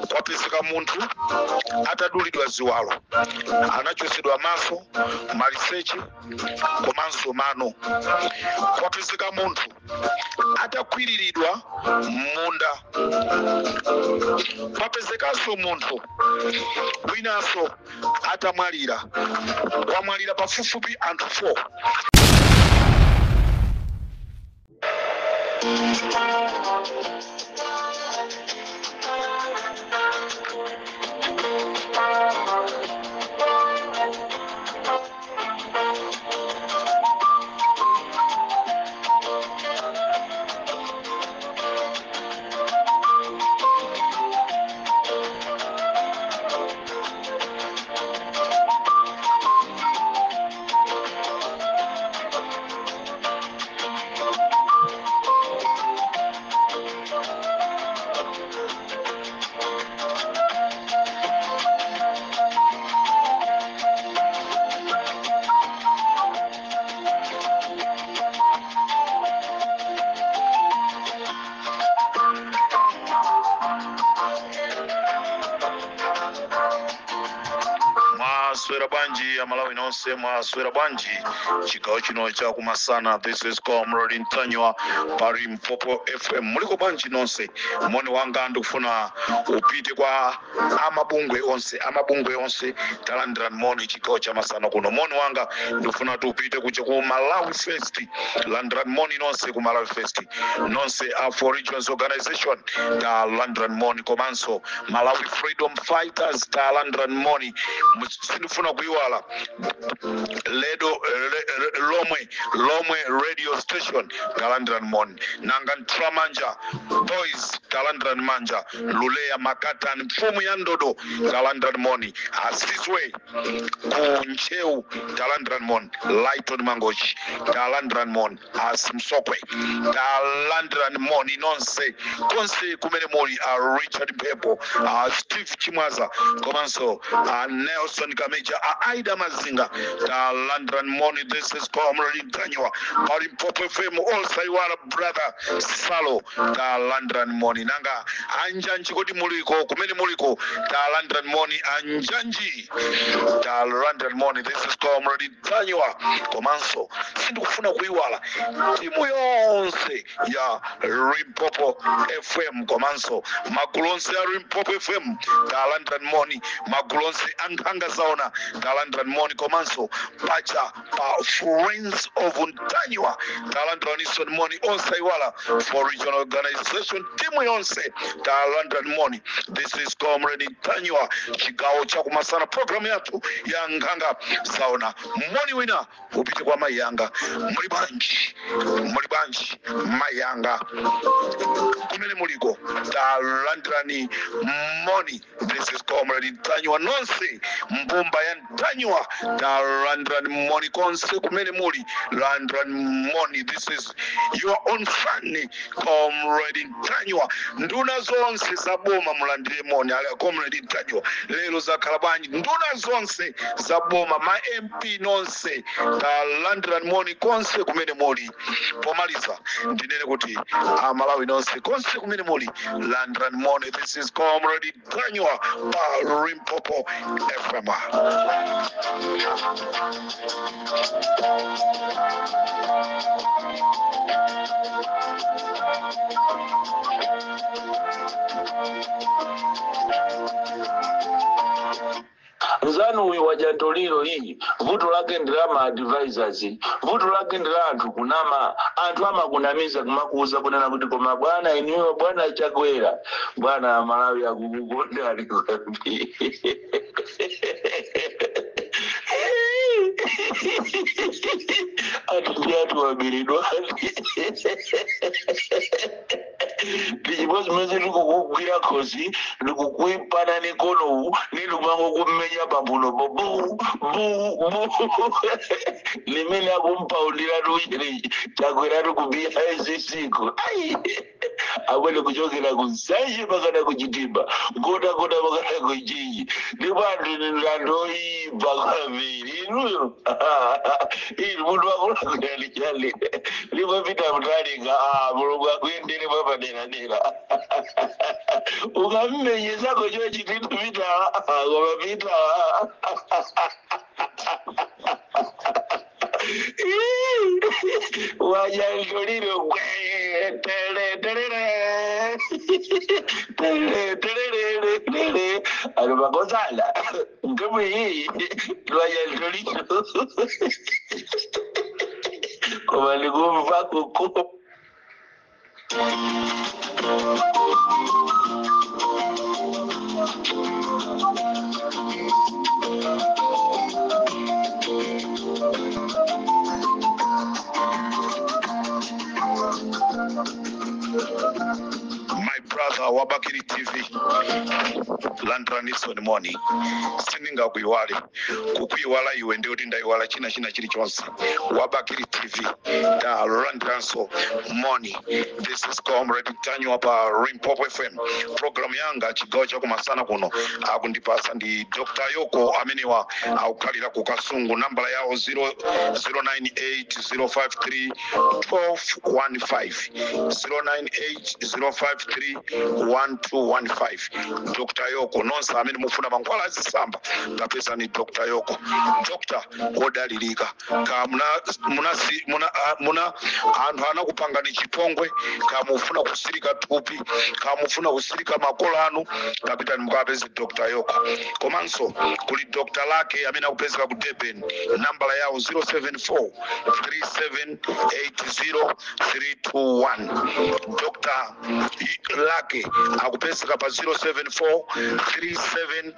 Kwapezeka munthu atadulidwa ziwalo, anachosedwa maso, maliseche komanso mano. Kwapezeka munthu atakwiriridwa m'munda. Kwapezekanso munthu winanso atamwalira. Kwamwalira pafupifupi anthu 4. Mwaswera bwanji Amalawi nonse? Mwaswera bwanji chigawo chino cha kumasana? This is Comrade Ntanyiwa pa Limpopo FM. Muliko bwanji nonse? Moni wanga ndikufuna upite kwa amabungwe onse. Amabungwe onse, talandirani moni chigawo cha masana kuno. Moni wanga ndikufuna kuti upite kuja ku Malawi First. Landirani moni nonse ku Malawi First, nonse a Four Regions Organization, talandirani moni, komanso Malawi Freedom Fighters, talandirani moni. Sindifuna kuiwala ledo Lomwe Lomwe Radio Station, talandirani moni. Nanga Ntramanja Boys, talandirani manja. Luleya Makatani, mfumu ya ndodo, talandirani moni. Asizwe ku Ncheu, talandirani moni. Lighton Mangochi, talandirani moni. Asimsokwe, talandirani moni nonse konse kumene muli. A Richard Pepo, a Steve Chimwaza, komanso a Nelson Kameja, a Aida Mazinga, talandirani moni. This is Comrade Ntanyiwa pa Limpopo FM. Osaiwala brother Salo, talandirani moni. Nanga anjanji, kodi muliko? Kumene muliko, talandirani moni. Anjanji, talandirani moni. This is Comrade Ntanyiwa. Komanso sindikufuna kuiwala timu yonse ya Limpopo FM, komanso magulu onse a Limpopo FM, talandirani moni. Magulu onse ankhanga zaona, talandirani moni. Komanso pacha pa Friends of Ntanyiwa, talandiraniso moni. Osaiwala Four Regional Organization, timu yonse, talandirani moni. This is Comrade Ntanyiwa, chigawo chakumasana, program yathu ya nkhanga zaona. Moni wina upite kwa mayi yanga. Muli bwanji? Muli bwanji mayi yanga kumene muliko? Talandirani moni. This is Comrade Ntanyiwa. Nonse mbumba ya Ntanyiwa, talandirani moni konse kumene muli, landirani moni. This is your own son, Comrade Ntanyiwa. Nduna zonse za boma, mulandire moni ali Comrade Ntanyiwa. Lero zakhala bwanji? Nduna zonse za boma, ma MP nonse, talandirani moni konse kumene muli. Pomaliza ndinene kuti Amalawi nonse konse kumene muli, landirani moni. This is Comrade Ntanyiwa pa Limpopo FM. Nzanu uyu wajantoliro iyi, vuto lake ndi la ma advisors, vuto lake ndi la anthu kunama. Anthu amakunamiza, kumakuuza kunena kuti, "Koma bwana, inuyo bwana Chakwera, bwana, Amalawi akukukondani kwambiri." Anthu ndi anthu wabiridwani ndi chimodzimodzi, ndikukugwira khosi, ndikukuipana nikonowu, nilikumango kumenya pambuno bu bu bu, limene akumpaundira tuchiri Chakwera ku BICC ko. Ai, akwene kuchokera ku Nsanje pakana kuchitimba Nkhotakota pakana kuchinji, ndipo anthu ndi anthu oyipa kwambiri. Inuyo inu munthu akulakwirani chani? Limapita mutalinga. Mulungu akuyendere mwapadera. mwapaderadera. Ukammenyezako chochi titu Pitala, koma Pitala wajantoliro gwe tere terere tere terere tere ano makosana ngemwe iyi lwajantoliro koma ndikumva kuko. My brother Wabakiri TV, landranisoni moni, sindingakuiwale. Kukuiwala iwe ndi kuti ndaiwala china china chilichonse. Wabakiri TV, talandiranso moni. This is Comrade Ntanyiwa pa Limpopo FM. Program yanga chigawo chakumasana kuno akundipasa ndi Dr. Yoko, amenewa akukhalira ku Kasungu. Nambala yawo 098 053 1215, 098 053 1215. Dr. Yoko, nonse amene mufuna mankhwala azisamba, kapeza ni Dr. Yoko, Dr. wodalirika. Ka muna, muna, muna, muna anthu anakupangani chipongwe, ka mufuna kusirika thupi, ka mufuna kusirika makolo anu, kapitani mukapeze Dr. Yoko. Komanso kuli Dr. Lake amene akupezeka ku Durban, nambala yawo 074 3780 321. Dr. Lake akupezeka pa 074 3780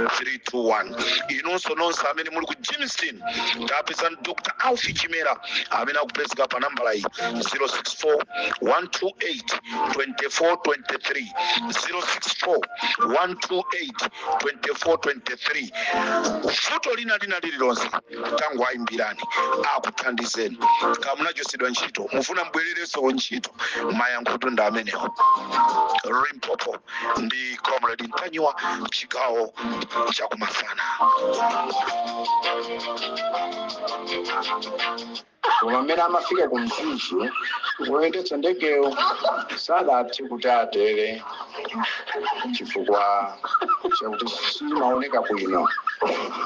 321. Inunso nonse amene muli ku Germiston, tapezani Dr. Alfi Chimera amene akupezeka pa nambala iyi, 064 128 2423, 064 128 2423. Vuto lina lina lililonse, tangu ayimbirani akuthandizeni. Kamunachosedwa ntchito, mufuna mbwererenso ntchito, mayankhutu ndi amenewo. Limpopo ndi Comrade Ntanyiwa, chigawo chakumasana. Koma mmene amafika ku Mzuzu, woyendetsa ndegeyo sadathe kuti atere chifukwa chakuti simaoneka bwino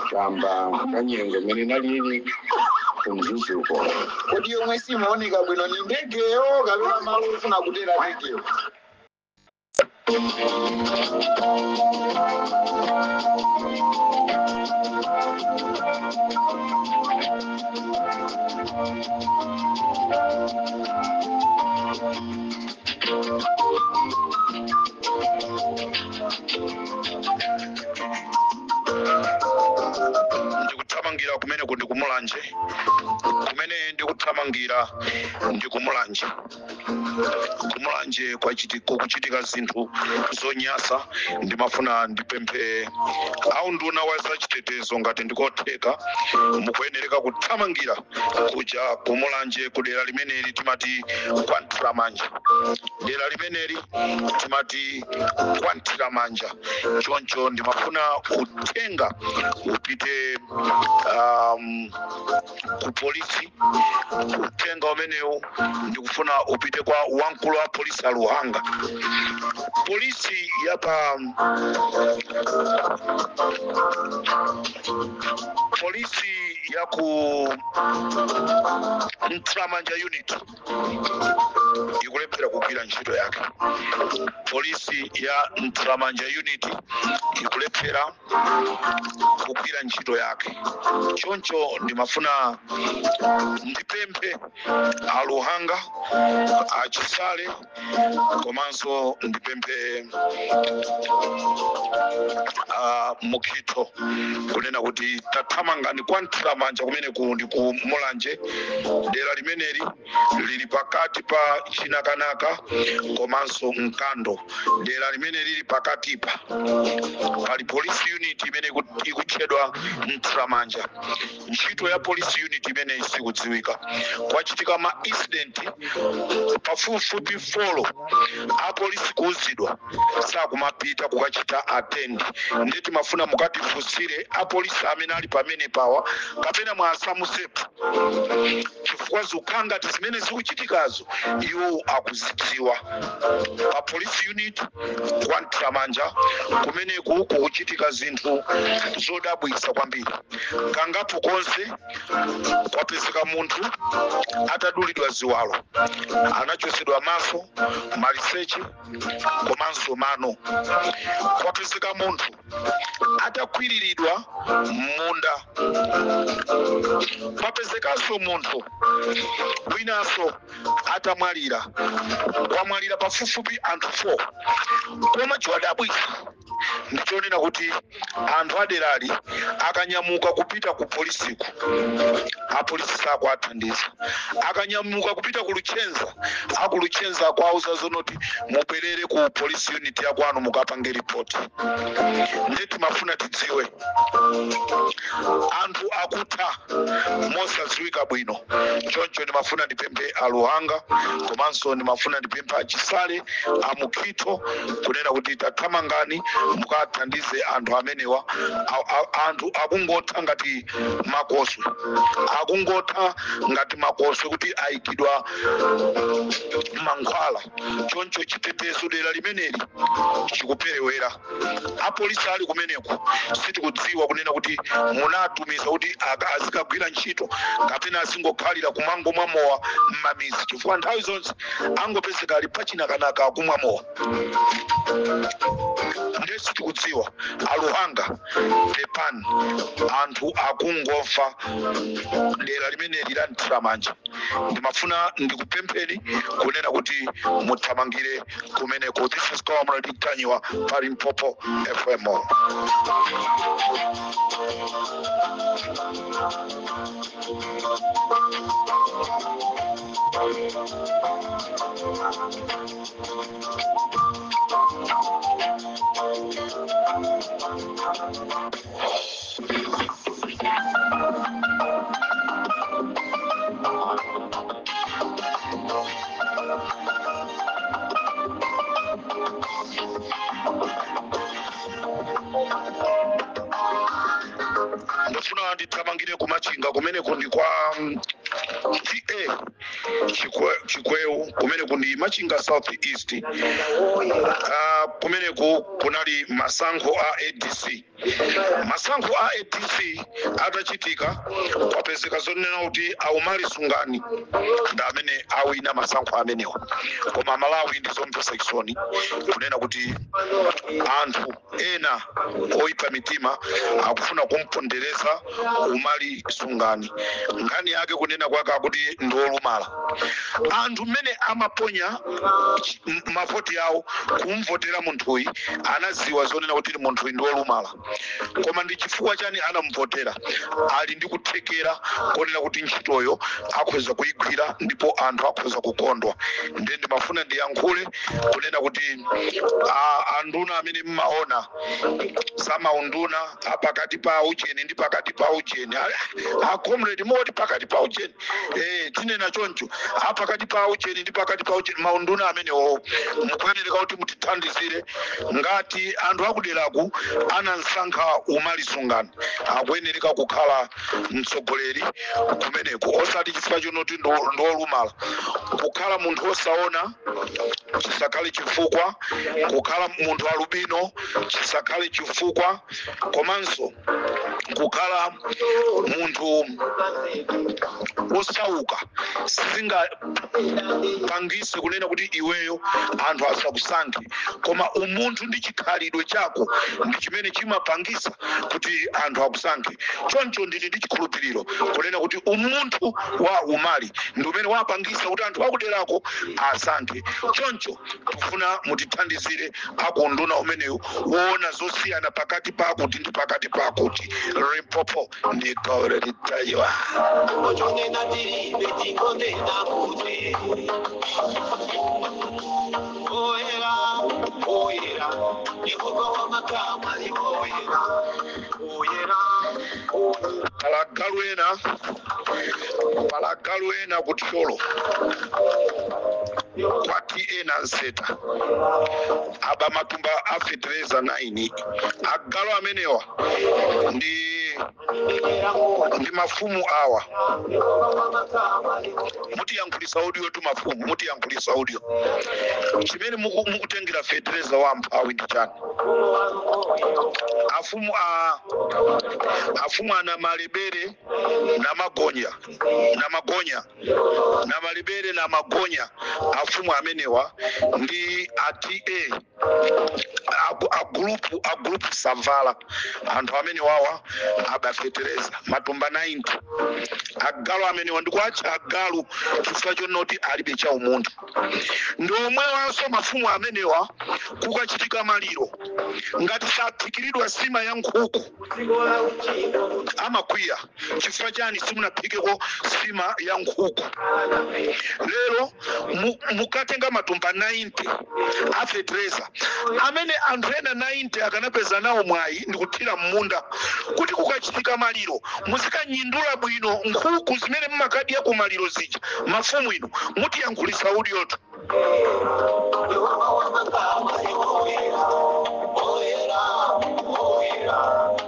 kamba kanyengo imene inalili ku Mzuzuko. Kodi yomwe simaoneka bwino ni ndegeyo kapena malo ofuna kutera ndegeyo? Ndikuthamangira kumeneko ndikumulanje, kumene ndikuthamangira ndikumulanje. Kumulanje kukuchitika zinthu zonyasa. Ndimafuna ndipemphe au nduna wa zachitetezo, ngati ndikotheka, mukuyenereka kuthamangira kuja kumulanje, kudera limeneli timati kwanthiramanja. Dera limeneli timati kwanthiramanja. Choncho ndimafuna uthenga upite ku polisi. Uthenga umenewu ndikufuna upite kwa wamkulu wa polisi Aluhanga. Polisi yapa, polisi ya ku Mtramanja unit ikulephera kugwira ntchito yake. Polisi ya Mtramanja unit ikulephera kugwira ntchito yake. Choncho ndimafuna ndipemphe Aluhanga, Achisale, komanso ndipemphe Mukhito kunena kuti tathamangani kwa Mtramanja kumene ku ndi ku Mulanje. Dera limeneli lili pakati pa Chinakanaka komanso Mkando. Dera limene lili pakatipa pali police unit imene ikutchedwa Mtramanja. Ntchito ya police unit imene isikudziwika. Kwachitika ma incident pafupifupi 4, apolisi kuuzidwa sakumapita kukachita attend. Ndeti mafuna mukatifunsire apolisi amene ali pamene pawa kapena mwasamusepo, chifukwa zikukhala ngati zimene zikuchitikazo iwo Akuzidziwa pa police unit kwa Mthiramanja kumeneku kukuchitika zinthu zodabwitsa kwambiri. Kangapo konse kwapezeka munthu atadulidwa ziwalo, anachosedwa maso, maliseche komanso mano. Kwapezeka munthu atakwiriridwa m'munda. Kwapezekanso munthu winanso atamwalira. Kwamwalira pafupifupi anthu 4. Koma chodabwitsa ndichonena kuti anthu aderali akanyamuka kupita ku polisiku, apolisi sakuathandiza. Akanyamuka kupita ku Luchenza, aku Luchenza akuauza zonoti mubwerere ku police unit yakwanu mukapange ripoti. Ndiye timafuna tidziwe, anthu akutha mosadziwika bwino. Choncho ndimafuna ndipemphe aluhanga komanso ndimafuna ndipemphe achisale amukhito kunena kuti tathamangani mukathandize anthu amenewa. Anthu akungotha ngati makoswe, akungotha ngati makoswe kuti ayikidwa mankhwala. Choncho chitetezo dera limeneli chikuperewera. Apolisi ali kumeneko sitikudziwa kunena kuti munatumiza kuti azikagwira ntchito kapena azingokhalira kumangomwa mowa m'mamizi, chifukwa nthawi zonse angopezeka ali pachinakanaka akumwa mowa. Ndiye sitikudziwa. Aluhanga, pepani, anthu akungofa dera limeneli la Mthiramanja. Ndimafuna ndikupempheni kunena kuti muthamangire kumeneko. This is Comrade Ntanyiwa pa Limpopo FM. Ndofuna ndithamangire kumachinga kumeneko ndi kwa TA Chikweu. Kumeneku ndi Machinga South East. Kumeneku kunali masankho a ADC. Masankho a ADC atachitika, kwapezeka zonena kuti aumali Sungani ndi amene awina masankho amenewa. Koma Malawi, ndizomvetsa chisoni kunena kuti anthu ena oyipa mitima akufuna kumpondereza Umali Sungani. Nkhani yake kunena kwake akuti ndi olumala. Anthu mmene amaponya mavoti awo kumvotera munthuyi anaziwa zonena kuti munthuyi ndi olumala, koma ndi chifukwa chani anamvotera? Ali ndi kuthekera konena kuti ntchitoyo akhoza kuyigwira ndipo anthu akhoza kukondwa. Ndiye ndimafuna ndiyankhule kunena kuti anduna amene mmaona zamaunduna apakati pa ucheni ndi pakati pa ucheni, a comrade moti pakati pa ucheni, tinena choncho, apakati pa ucheni ndi pakati pa ucheni, maunduna amenewo mukuyenereka kuti mutithandizire. Ngati anthu akuderaku anansankha Umali Sungani, akuyenereka kukhala mtsogoleri kumeneko, osati chifukwa chonoti ndiolumala. Kukhala munthu osaona chisakhale chifukwa, kukhala munthu alubino chisakhale chifukwa, komanso kukhala munthu wosauka sizingapangise kunena kuti iweyo anthu asakusankhe. Koma umunthu ndi chikhalidwe chako ndi chimene chimapangisa kuti anthu akusankhe. Choncho ndili ndi chikhulupiriro kunena kuti umunthu wa Umali ndi umene wapangisa kuti anthu akuderako asankhe. Choncho tifuna mutithandizire akunduna umenewu woona zosiyana pakati pakuti ndi pakati pakuti. Limpopo ndi Comrade Ntanyiwa. Ochonena tilibe, tikonena kuti oyera, oyera, Yehova wamakamu ali oyera, oyera, oyera. Palagalu ena, palagalu ena kuthyolo kwati ena nseta aba matumba a fetereza 9. Agalu amenewa ndi Ndi mafumu awa, mutiyankhulisa audio tu. Mafumu, mutiyankhulisa audio. Chimene mukutengera fetereza wa amphawi ndi chani? Afumu a afumu ana Malebere na Magonya, na Magonya, na Malebere na Magonya, afumu amenewa ndi ata a group Savala. Anthu amene wawa abafetereza matumba 90. Agalu amenewa, ndikuatcha agalu chifukwa chonoti alibe cha umunthu. Ndi omwewanso mafumu amenewa, kukachitika maliro, ngati saphikiridwa sima ya nkhuku amakwiya. Chifukwa chani simunaphikeko sima ya nkhuku lero? Mukatenga matumba 90 afetereza amene anthu ena 90 akanapeza nawo mwayi ndikuthira m'munda, kuti kukachitika maliro muzikanyindula bwino nkhuku zimene mumakadya ku maliro zija. Mafumu inu, mutiyankhulisa audiotu. Yehova wamakamu ali woyera, woyera, woyera.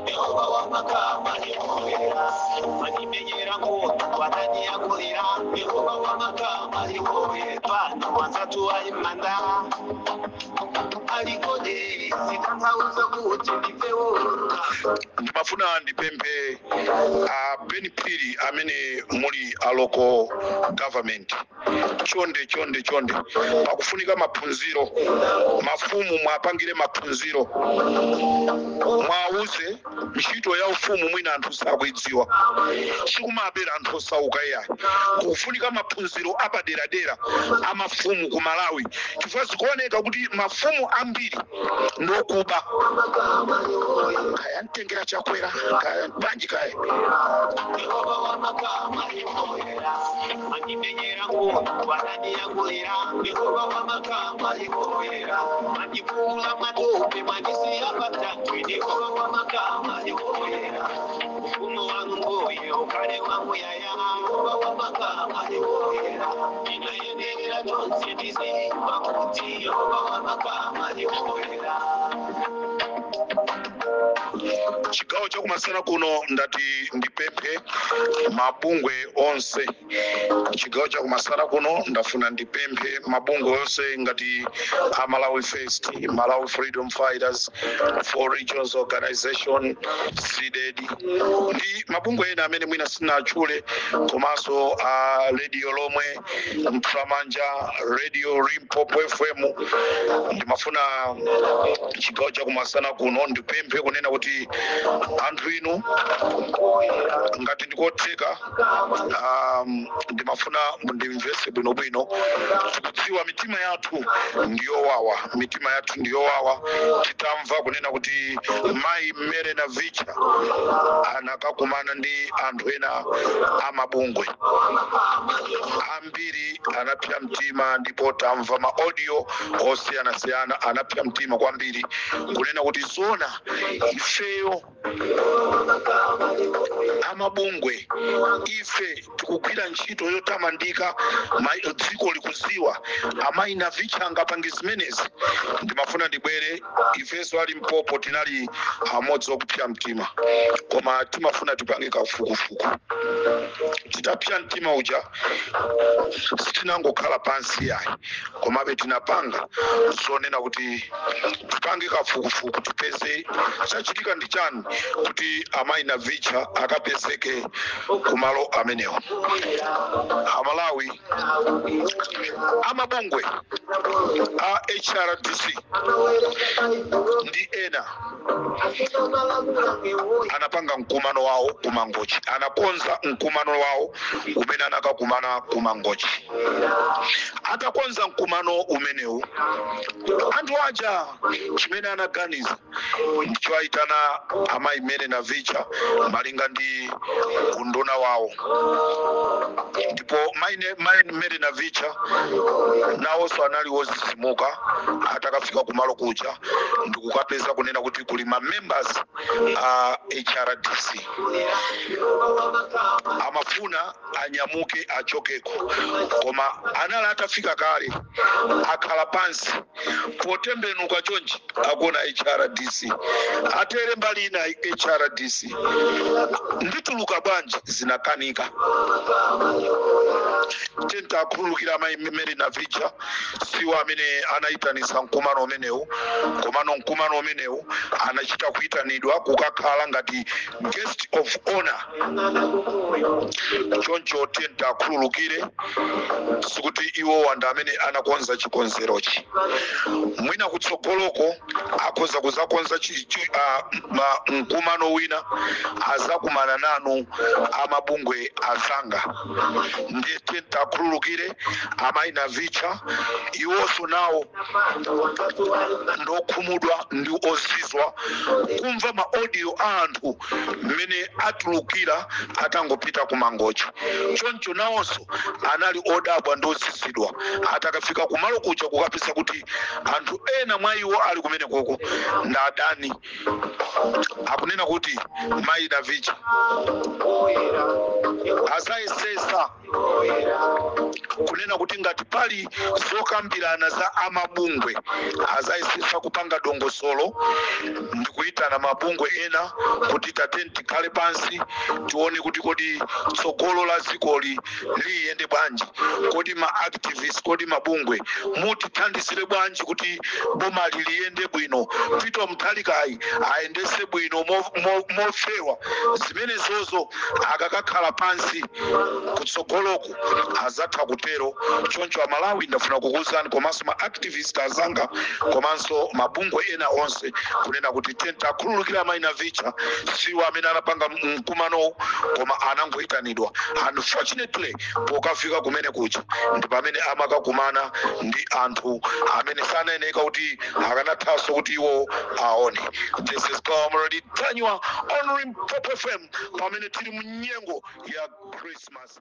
Yehova wamakamu ali woyera. Mandimenyera nkhondo wanandiyakulira. Yehova wamakamu ali woyera. Pano wanzatu ali manda alikode sitanthauza kuti ndife wolunga. Ndimafuna ndipemphe a Ben Phiri amene muli a local government, chonde, chonde, chonde, pakufunika maphunziro. Mafumu mwapangire maphunziro, mwauze ntchito ya ufumu. Mwina anthu sakuidziwa, sikumabera anthu osauka iyayi. Kufunika maphunziro apaderadera a mafumu ku Malawi, chifukwa zikuoneka kuti mafumu ambiri ndokuba. Kaya mtengera Chakwera, kaya bwanji, kaya. Yehova wamakamu ali woyera. Mandimenyera nkhondo wanandiyakulira. Yehova wamakamu ali woyera. Mandipula matope, mandisiya patatu. Yehova wamakamu ali woyera. Ufumu wanu ngoye ukhale wamuyaya. Yehova wamakamu ali woyera. Inayenera chonse tizimba kuti Yehova wamakamu ali woyera. Chigawo chakumasana kuno ndati ndipemphe mabungwe onse. Chigawo chakumasana kuno ndafuna ndipemphe mabungwe onse ngati a Malawi First, Malawi Freedom Fighters, Four Regions Organization, CDEDI ndi mabungwe ena amene mwina sinatchule, komanso a radio lomwe Mtramanja Radio, Limpopo FM. Ndimafuna chigawo chakumasana kuno ndipemphe kunena kuti anthu inu, ngati ndikotheka, ndimafuna mundimvese bwinobwino. Tikudziwa mitima yathu ndiyowawa, mitima yathu ndiyowawa titamva kunena kuti mayi Mary Navicha anakakumana ndi anthu ena amabungwe ambiri, anapsa mtima. Ndipo tamva ma audio osiyanasiyana, anapsa mtima kwambiri kunena kuti zona ifeyo amabungwe ife tikugwira ntchito yotamandika, dziko likuziwa, amayi Navicha angapange zimenezi? Ndimafuna ndibwere, ifenso ali Mpopo tinali amodzi okupsa mtima, koma timafuna tipange kafukufuku. Titapsa mtima uja sitinangokhala pansi yayi, komabe tinapanga zonena kuti tipange kafukufuku, tipeze chachitika ndi chani kuti amayi Navicha akapezeke kumalo amenewo. Amalawi, amabungwe a HRDC ndi ena anapanga mkumano wawo kumangochi, anakonza mkumano wawo umene anakakumana kumangochi. Atakonza mkumano umenewu, anthu aja chimene anaganiza ndichoayitana amayi Mary Navicha malinga ndi unduna wawo. Ndipo mayi Mary Navicha nawonso anali wozizimuka atakafika kumalo kuja ndikukapeza kunena kuti kuli ma members a HRDC. Amafuna anyamuke achokeko, koma anali atafika kale, akhala pansi, potembenuka chonchi akuona HRDC atere mbali ina. HRDC, ndituluka bwanji? Zinakanika. Tentakhululukira amayi Mary Navicha, siwo amene anayitanisa mkumano umenewu, komano mkumano umenewu anachita kuyitanidwa kukakhala ngati guest of honor. Choncho tentakhululukire, sikuti iwo wanda amene anakonza chikonzerochi. Mwina kutsogoloko akhoza kuzakonza mkumano wina, azakumana nanu amabungwe azanga. Ndiye tentakhululukire amayi Navicha, iwonso nawo ndokhumudwa ndi ozizwa kumva ma audio a anthu mmene atulukira atangopita ku Mangochi. Choncho nawonso anali odabwa ndi ozizidwa atakafika kumalo kuja kukapeza kuti anthu ena mwa iwo ali kumene koko ndi adani. Akunena kuti mayi Navicha azayesesa kunena kuti ngati pali zokambirana za amabungwe, azayesesa kupanga dongosolo ndikuyitana mabungwe ena kuti tateni tikhale pansi, tione kuti kodi tsogolo la dzikoli liyende bwanji, kodi ma activists, kodi mabungwe mutithandizire bwanji kuti bomali liyende bwino, Peter Mutharikayi ayendese bwino mofewa. Zimene zozo akakakhala pansi kutsogoloku azatha kutero. Choncho Amalawi, ndafuna kukuwuzani komanso ma activist azanga komanso mabungwe ena onse kunena kuti tentakhululukira amayi Navicha, siwo amene anapanga mkumanowu, koma anangoyitanidwa. Unfortunately, pokafika kumene kuja ndi pamene amakakumana ndi anthu amene sanayeneka kuti akanathanso kuti iwo aone. This is Comrade Ntanyiwa on Limpopo FM, pamene tili mu nyengo ya Christmas.